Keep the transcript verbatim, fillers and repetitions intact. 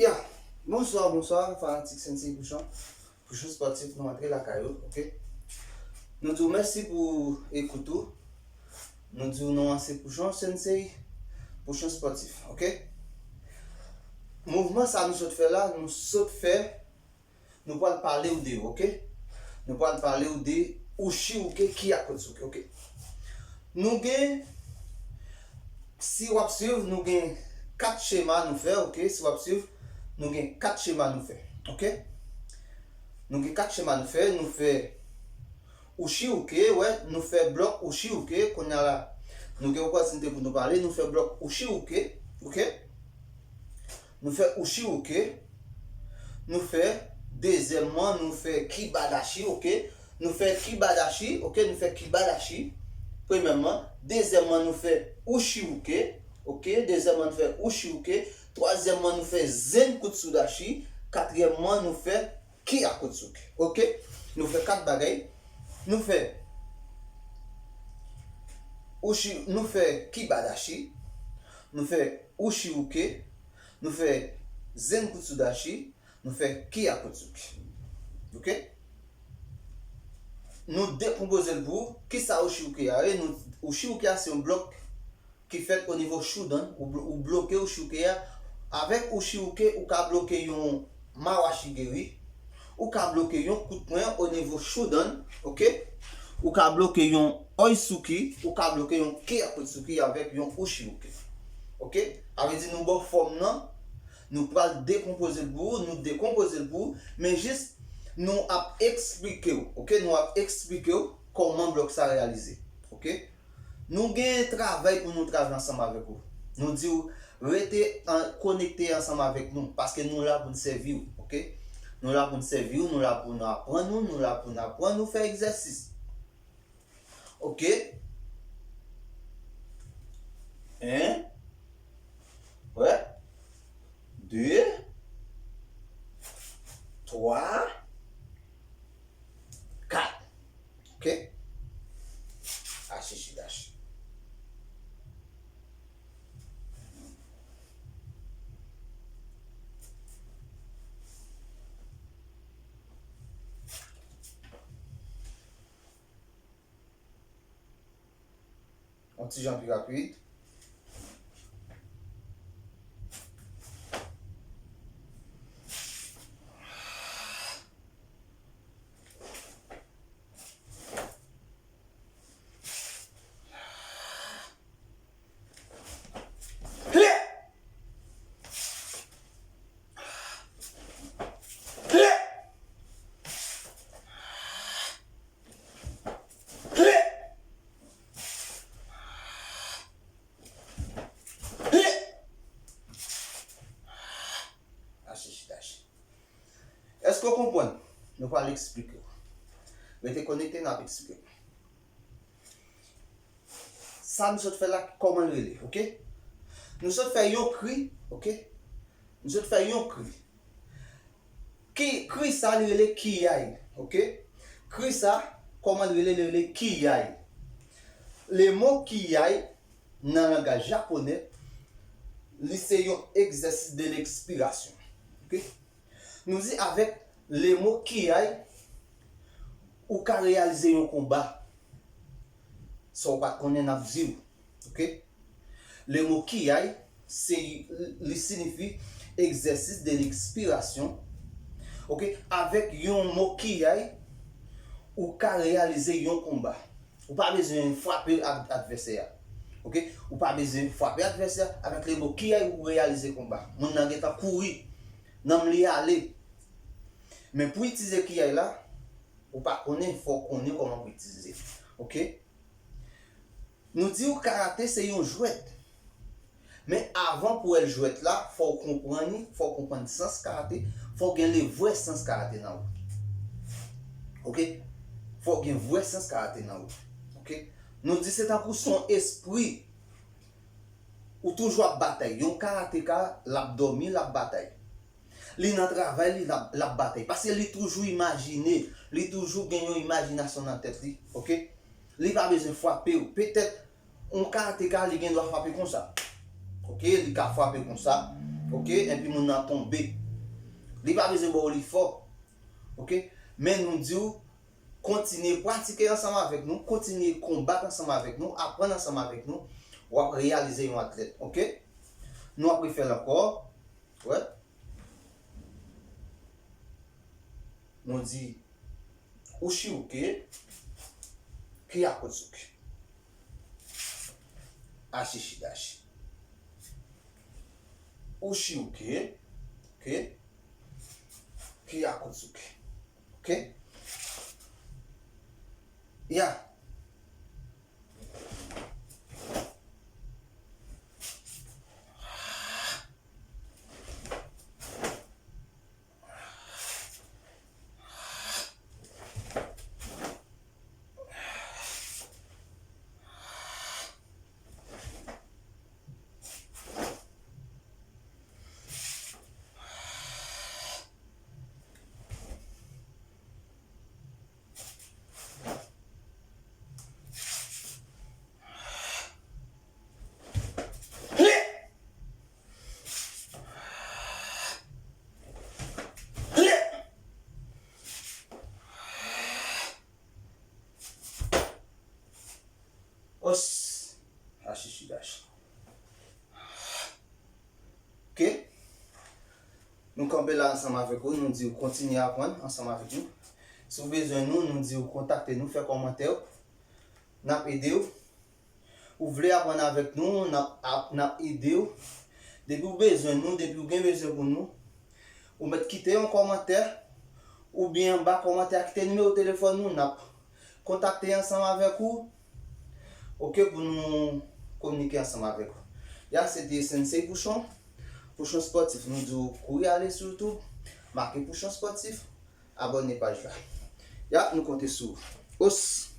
Ya, bonswa, bonswa, fanatik Sensei Pouchon. Pouchon Spòtif, nou antre lakay ou, oke? Nou di w mèsi pou ekout ou. Nou di w non an se Pouchon Sensei, Pouchon Spòtif, oke? Mouvman sa nou sot fè la, nou sot fè Nou pral pale w de, oke? Nou pral pale w de Uchiuke Kyakutsukii, oke? Nou gen, si w ap swiv, nou gen kat chema nou fè, oke? Si w ap swiv, nou gen kat chema nou fè, oke? Nou gen kat chema nou fè, nou fè Uchiuke, wè, nou fè blòk Uchiuke, kounye a la, nou gen opòtinite pou nou pale, nou fè blòk Uchiuke, oke? Nou fè Uchiuke, nou fè, dezyèmman, nou fè Kibadashi, oke? Nou fè Kibadashi, oke? Nou fè Kibadashi, premyèmman. Dezyèmman, nou fè Uchiuke, oke? Dezyèmman, nou fè Uchiuke. Twazyèmman, nou fè Zenkutsudashi. Katriyèmman, nou fè Kyakutsukii. Oke? Nou fè kat bagay. Nou fè Uchi, nou fè Kibadashi. Nou fè Uchiuke. Nou fè Zenkutsudashi. Nou fè Kyakutsukii. Oke? Nou dekonpoze l pou ou. Kisa Uchiuke a ye? Nou, Uchiuke a se yon blòk ki fèt o nivo Shudan, ou blo-, ou bloke Uchiuke a. Avèk Uchiuke, ou ka bloke yon Mawashigiri, ou ka bloke yon kout pwen o nivo Shudan, oke? Ou ka bloke yon Oisuki, ou ka bloke yon Kyakutsukii avèk yon Uchiuke. Oke? Sa vle di nou ba w fòm nan, nou pral dekonpoze l pou ou, nou dekonpoze l pou ou, men jis nou ap eksplike w, oke? Nou ap eksplike w kòman blòk sa reyalize, oke? Nou gen travay pou nou travay ansanm avèk ou. Nou di w rete an, konekte ansanm avèk nou, paske nou la pou n sèvi w, oke? Nou la pou n sèvi w, nou la pou n aprann ou, nou la pou n aprann ou fè egzèsis. Oke? En. Wè. De. Twa. Kat. Oke? Ashishi dashi. Yon ti jan pi rapid. Ashishi dashi. Èske w konprann? Nou pral eksplike w. Rete konekte, n ap eksplike w. Sa nou sot fè la, kòman l rele, oke? Nou sot fè yon kri, oke? Nou sot fè yon kri. Ki, kri sa, li rele kiyai, oke? Kri sa, kòman l rele? Li rele kiyai. Le mo kiyai, nan langaj japonè, li se yon egzèsis de lekspirasyon. Oke? Nou di avèk le mo kiyai, ou ka reyalize yon konba. Sa w pa t konnen, n ap di w. Oke? Le mo kiyai, se, li siyifi egzèsis de lekspirasyon. Oke? Avèk yon mo kiyai, ou ka reyalize yon konba. Ou pa bezwen frape ad-, advèsè a. Oke? Ou pa bezwen frape advèsè a. Avèk le mo kiyai, ou reyalize konba. Moun nan gentan kouri. Nanm li ale. Men pou itilize kiyai la, ou pa konnen, fò w konnen kòman pou itilize. Ok? Nou di w karate se yon jwèt. Men avan pou w wè jwèt la, fò w konprann li, fò w konprann sans karate, fò w gen le vrè sans karate nan ou. Ok? Fò w gen vrè sans karate nan ou. Ok? Nou di se tankou se yon espri. Ou toujou ap batay. Yon karateka, l ap dòmi, l ap batay. Li nan travay li, l ap, l ap batay. Paske li toujou imajine, li toujou gen yon imajinasyon nan tèt li, ok? Li pa bezwen frape w. Petèt, yon karateka, li gen dwa frape konsa. Ok, li ka frape konsa. Ok, enpi moun nan tonbe. Li pa bezwen ba w li fò. Ok? Men nou di w, kontinye pratike ansanm avèk nou, kontinye konbat ansanm avèk nou, aprann ansanm avèk nou, w ap reyalize yon atlèt. Ok? Nou ap refè l ankò. Wè. Nou di, Uchiuke, Kiyakutsuki, Ashishidashi. Uchiuke, ok? Kiyakutsuki, ok? Ya. Os, ashishidashi. Ok? Nou kanpe la ansanm avèk ou, nou di w kontinye aprann ansanm avèk nou. Si w bezwen nou, nou di w kontakte nou, fè kòmantè w. N ap ede w. Ou vle aprann avèk nou, n ap, ap, n ap ede w. Depi w bezwen nou, depi w gen bezwen pou nou, ou mèt kite yon kòmantè, oubyen anba kòmantè a, kite nimewo telefòn nou, n ap kontakte ansanm avèk ou, ok, pou nou kominike ansanm avèk ou. Ya, se te Sensei Pouchon, Pouchon Spòtif. Nou di w kouri ale sou YouTube, make Pouchon Spòtif, abòne paj la. Ya, nou konte sou ou. Os!